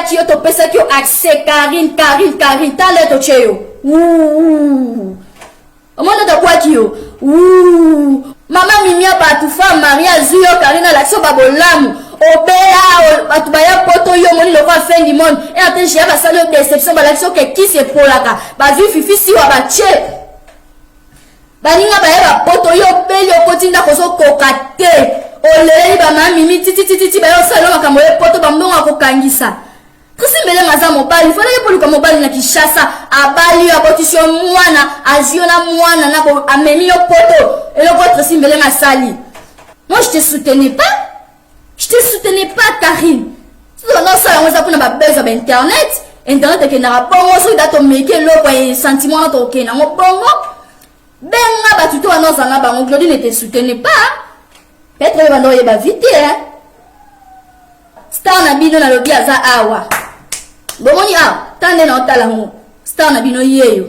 Tobengaki yo, topesaki yo accès. Karine, Karine, Karine, tala totie yo. Omoni tobwaki yo. Mama Mimia bato femme marie azwi yo Karine, alakisi yo babolamu obela bato baya poto, yo omoni lokola fin du monde. E ate jea basali yo déception, balakisi yo ke kisi epolaka, bazwi fifi siwa batie baninga baye bapoto, yo obeli, okoti ndako ozokoka te, oleleli bamama Mimi tititititi, baye osala yo makambo ye poto, bambongo akokangisa. Trisi Mbelenga aza mobali, falaki mpo luka mobali na Kinshasa, abali yo, abotisi yo mwana, azwi yo na mwana na amemi yo poto. Eloko Trisi Mbelenga asali, moi je te soutenais pas, je te soutenais pas Karine. Soki banda osala yango eza mpona babuzz ya bainternet. Internet ekendaka bongo, soki da tomeki eloko ya sentiment wana, tokokende yango bongo. Benga bato to wana ozala na bango. Glodi ne te soutenait pas, peut-être oyo banda oyeba vie te. Star na bino nalobi aza awa, bomoni awa, ta nde na otala yango, star na bino yeyo.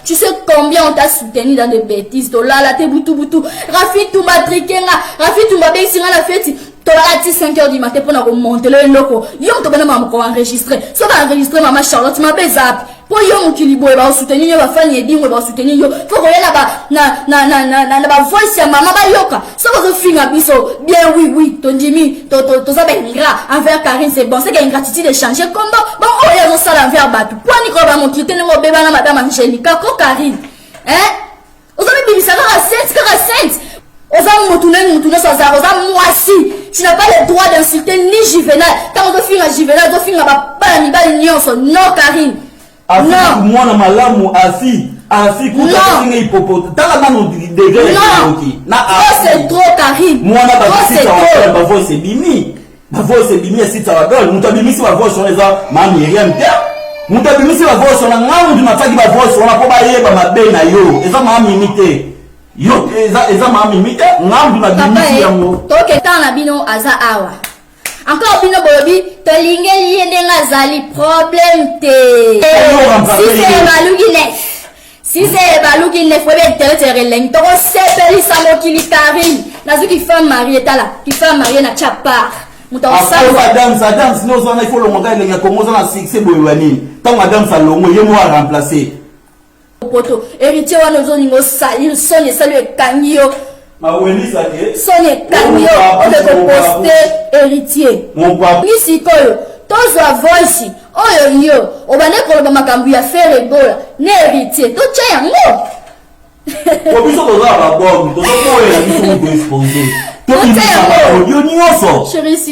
Tu sais combien on t'a soutenu dans des bêtises? Tolala te butu butu. Rafi Tumba trikenga. Rafi Tumba bengisi nga na feti. Tolala ti 5 heures du matin mpona komontela eloko. Yo moto bana mama ko enregistrer. So ba enregistrer mama Charlotte mabe zapi. Po yo mokili boye ba soutenir yo, bafani edingwe ba soutenir yo. Faut koya na ba na na na na na, na ba voice ya mama bayoka. So bazofinga biso bien, oui oui, tondimi toza ba ingrat envers Karine, c'est bon, c'est que ingratitude échanger kombo. Bon, oyo azosala envers bato. Pwani ko ba mokili te ndenge obebana madame Angelica ko Karine. Hein? Ozomibimisa kaka sainte, kaka sainte. Oza mutu ndenge mutu nyonso azalaka, oza mwasi, tu n'as pas le droit d'insulter ni Juvenal. Ntango ozofinga Juvenal, ozofinga bana mibali nyonso. Non, Karine. Non, mwana malamu afi afi kuta hipopo, tala nanu degré. Na c'est trop, Karine. Mwana bakisita bavoice ebimi, bavoice ebimi esita badol. Moto abimisi bavoice wana eza ma Miriam te. Moto abimisi bavoice wana, nga mutu natiaki bavoice wana mpo bayeba mabe na yo. Eza ma Mimi te, yo eza ma Mimi te, nga mutu nabimisi yango. Toke na bino aza awa encore, bino bolobi tolingeli ye ndenge azali, problème te. Sise baluki nef, sise baluki nef, oyebi internet ya elengi, tokosepelisa mokili. Karine, nazwi femme marie, tala kifemme marie na tia part. Moto Adams, Adams nyonso wana ifo olongwaka elengi ya Kongo. Oza na succès boye wa nini? Ntango Adams alongwe, ye mo aremplace. Poto héritier wana ozolinga osalir, soni esali, ekangi yo, soni ekangi yo, oke koposte héritier. Ngi sikoyo tozwa voice oyo yo obande koloba makambo ya Ferre Gola na héritier, totya yango. Po biso toza na babombe, tozoboyela biso moto expose, tobimisa audio nyonso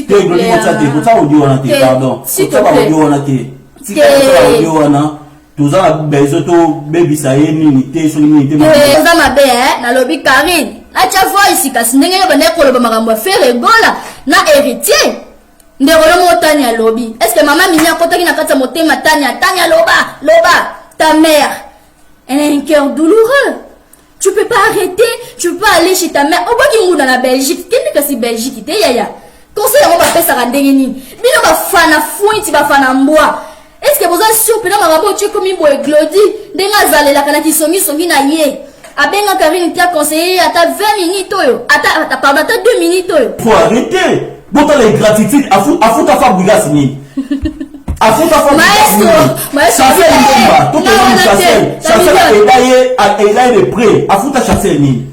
te. Kotya te, kotya audio wana te, pardon, kotya baaudio wana te, tika audio wana. Toza na besoin tobebisa ye nini te, soki nini te. Eza mabe. Nalobi Karine natya voice, kasi ndenge yo bandaki koloba makambo ya Ferre Gola na héritier, ndeko yo moko Tani alobi, est ce que mama Mimi akotaki na kati ya motema Tani? Tani aloba, loba, ta mère, elle a un cœur douloureux. Tu peux pas arrêter, tu peux pas aller chez ta mère. Obwaki ngunda na Belgique, kende kasi Belgique te yaya. Conseil yango bapesaka ndenge nini? Bino bafana fuinti, bafana mbwa, est ce que boza sûr mpena makambo oyo ekomi boye? Glodi ndenge azalelaka na kisongisongi na ye, abenga Karine te, aconseille ye ata 20 minutes oyo, ata, pardon, ata 2 minutes oyo. Faut arrêter, botala ingratitude. Afuta Fabregas nini? Afuta Maestro. Chancel Mbomba, tokenda Chancel. Chancel aida ye, aida ye de près. Afuta Chancel nini?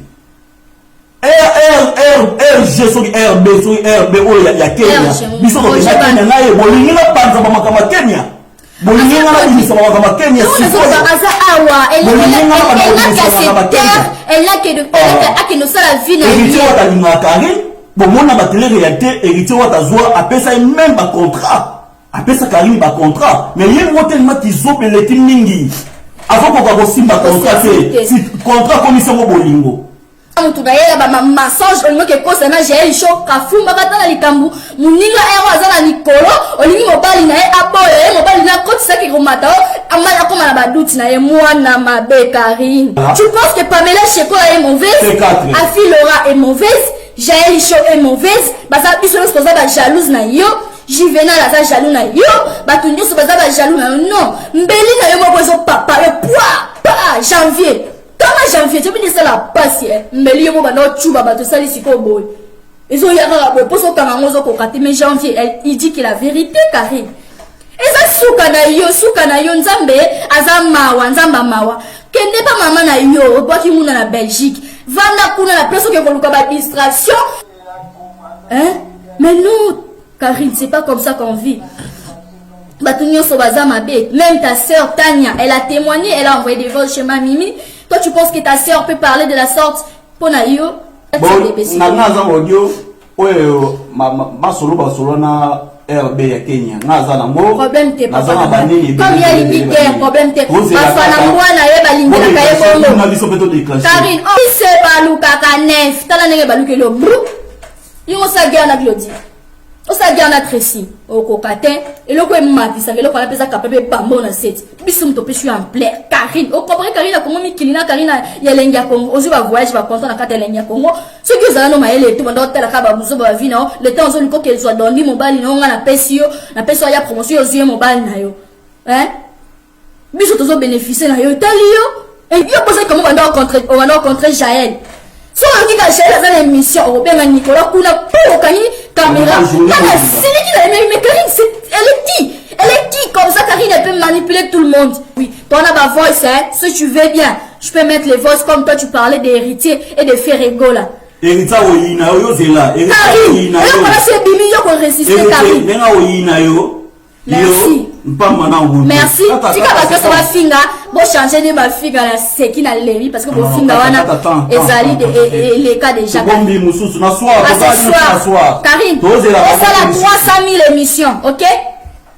R R R R G soki RB, soki RB oyo ya Kenya. Biso tokenda Kenya na ye. Bolingi na panza bamakambo ya Kenya, bolingi nga na bimisa bamakambo ya Kenya. Aza awa akende osala vie na. Héritier Wata alingaka Karine, bomona batélé réalité. Héritier Wata azwa, apesa ye même bacontrat, apesa Karine bacontrat, mais ye moko telema kizobeleki mingi, azokoka kosimba contrat te. Contrat akomisi yango bolingo. Mutu nayela bamensonge, olingi oke na Jael Show, kafumbaka tala likambo moninga ero aza na likolo, olingi mobali na ye aboya ye, mobali na akotisaki komata o akoma na baduti na ye. Mwana mabe Karine, tu penses que Pamela Shekola est mauvaise, Afi Laura est mauvaise, Jael Show est mauvaise? Baza biso nyonso toza bajalouse na yo. Juvenal aza jaloux na yo, bato nyonso baza bajaloux na yo. Non, mbeli na yo moko ezopapa yo pwa pa janvier, tanga janvier, tobi esala pasi. Mbeli yo mo banda ocuba bato, esali sikoyo boye. Ezoya kaka boye mposo okanga yango ozokoka te. Mais Janvier, elle, il dit que la vérité, Karine. Eza suka na yo, suka na yo. Nzambe aza mawa, Nzambe mawa. Kende pa mama na yo, obwaki nguna na Belgique. Vanda kuna na place oke koluka ba distraction. Hein? Mais non, Karine, c'est pas comme ça qu'on vit. Bato nyonso baza mabe. Même ta sœur Tania, elle a témoigné, elle a envoyé des voix chez Mamimi. Toi, tu penses que ta sœur peut parler de la sorte mpo na yo? Bon, na nga aza audio oyo masolo basolo na RB ya Kenya, nga aza nango. Problème te. Naza na banini. Comme ya lingi guerre, problème te. Bafana mbwa na ye balingelaka ye bongo. Na biso mpe todéclenche. Karine, se balukaka nef. Tala ndenge balukeli yo bru. Yo osala guerre na Glodie, osala guerre na Tracy, okoka te. Eloko ematisaka eloko wana mpe eza capable ebambo na seti. Biso moto opesi yo ampleur, Karine. Okompare Karine ya Kongo mikili na Karine ya elengi ya Kongo. Ozwi bavoyage, bacontant na kati ya elengi ya Kongo. Soki ozala no mayele etu banda otalaka babuzoba bavi na yo, le temps ozoluka okezwa dondi mobali na yo. Nga napesi yo, napesi yo ya promotion, ozwi ye mobali na yo, hein? Biso tozobénéficie na yo, etali yo. Yo bozali kamo banda ocontre Jael. So oyoki ka Jael aza na émission, okobenga Nicolas kuna po okangi caméra. Kaka siliki na ye. Mais Karine, elle est qui? Elle est qui comme ça? Karine, elle peut manipuler tout le monde. Oui, toi on a ma voice, hein. Si tu veux bien, je peux mettre les voices comme toi tu parlais d'héritier et de Ferrego là. Héritier oyina yo, ozela. Karine, eloko wana so ebimi, yo koresiste, Karine. Ndenge oyina yo. Merci. Mpamba na ngutu. Merci. Tika bato nyonso bafinga, bochange nde bafinga na seki na lebi, parce que bofinga wana ezali eleka déjà. Bombi mosusu na soir. À ce soir, Karine, osala 300 000 émissions, ok,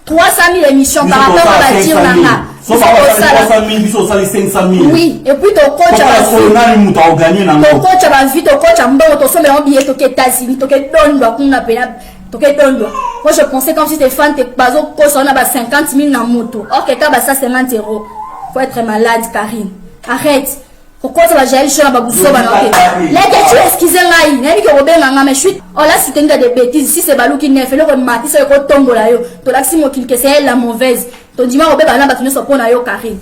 300 000 émissions par rapport à badire na nga. So osala 000, biso osali 500 000. Oui, et puis tokocha. Nani moto aoganye nango? Tokocha bavi, tokocha mbongo, tosomba yango billet, toke États-Unis, toke dondwa kuna pena, toke dondwa. Moi, je pensais comme si tes fans te bazokosa wana ba 50 000 na moto, ok, ka ba 150 euros. Faut être malade, Karine, arrête kokota bajael sho na babusoba na. Ok, leke tu excuse ngai, nayebi ke kobenga nga, mais je suis oh là soutenir des bêtises. Si c'est baluki nef, eloko ematisa yo, kotombola yo, tolakisi mokili ke c'est elle la mauvaise. Tondima kobeba na bato nyonso mpo na yo, Karine.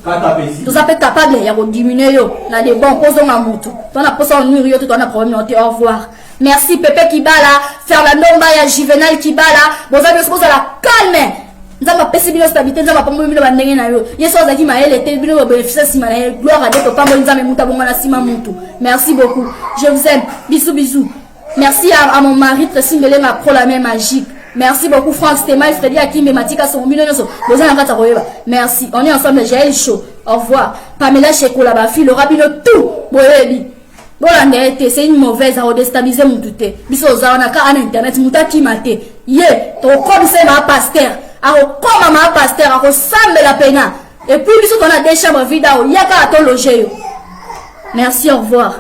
Toza mpe capable ya kodiminue yo na de bon mpo ozonga motu. To na mposa onuire yo te, toa na problème yo te. Au revoir, merci. Pepe Kibala, Fernando Mbaya, Juvenal Kibala, boza nyonso, bozala calme. Nzambe apesi bino stabilité, Nzambe apamboli bino bandenge na yo. Ye so azalaki mayele te, bino bobénéficie nsima na ye. Gloire à Dieu, topamboli Nzambe, mutu abonga na nsima mutu. Merci beaucoup, je vous aime, bisous, bisous. Merci à mon mari Tracy Mbelenga Pro, la main magique. Merci beaucoup Franck Stemay, Freddy Akimbe, Matika Sombino nyonso. Boza na kati ya koyeba. Merci. On est ensemble, Jaël Show. Au revoir. Pamela Shekola ba fille, Laura bino tout. Boyebi. Bolanda ye te, c'est une mauvaise, akodestabilize mutu te. Biso oza wana ka ana internet, mutu akima te. Ye, tokokomisa ye maa pasteur. Akokoma maa pasteur, akosambela pena. Et puis biso tona deux chambres vide awo, yaka atologer yo. Merci, au revoir.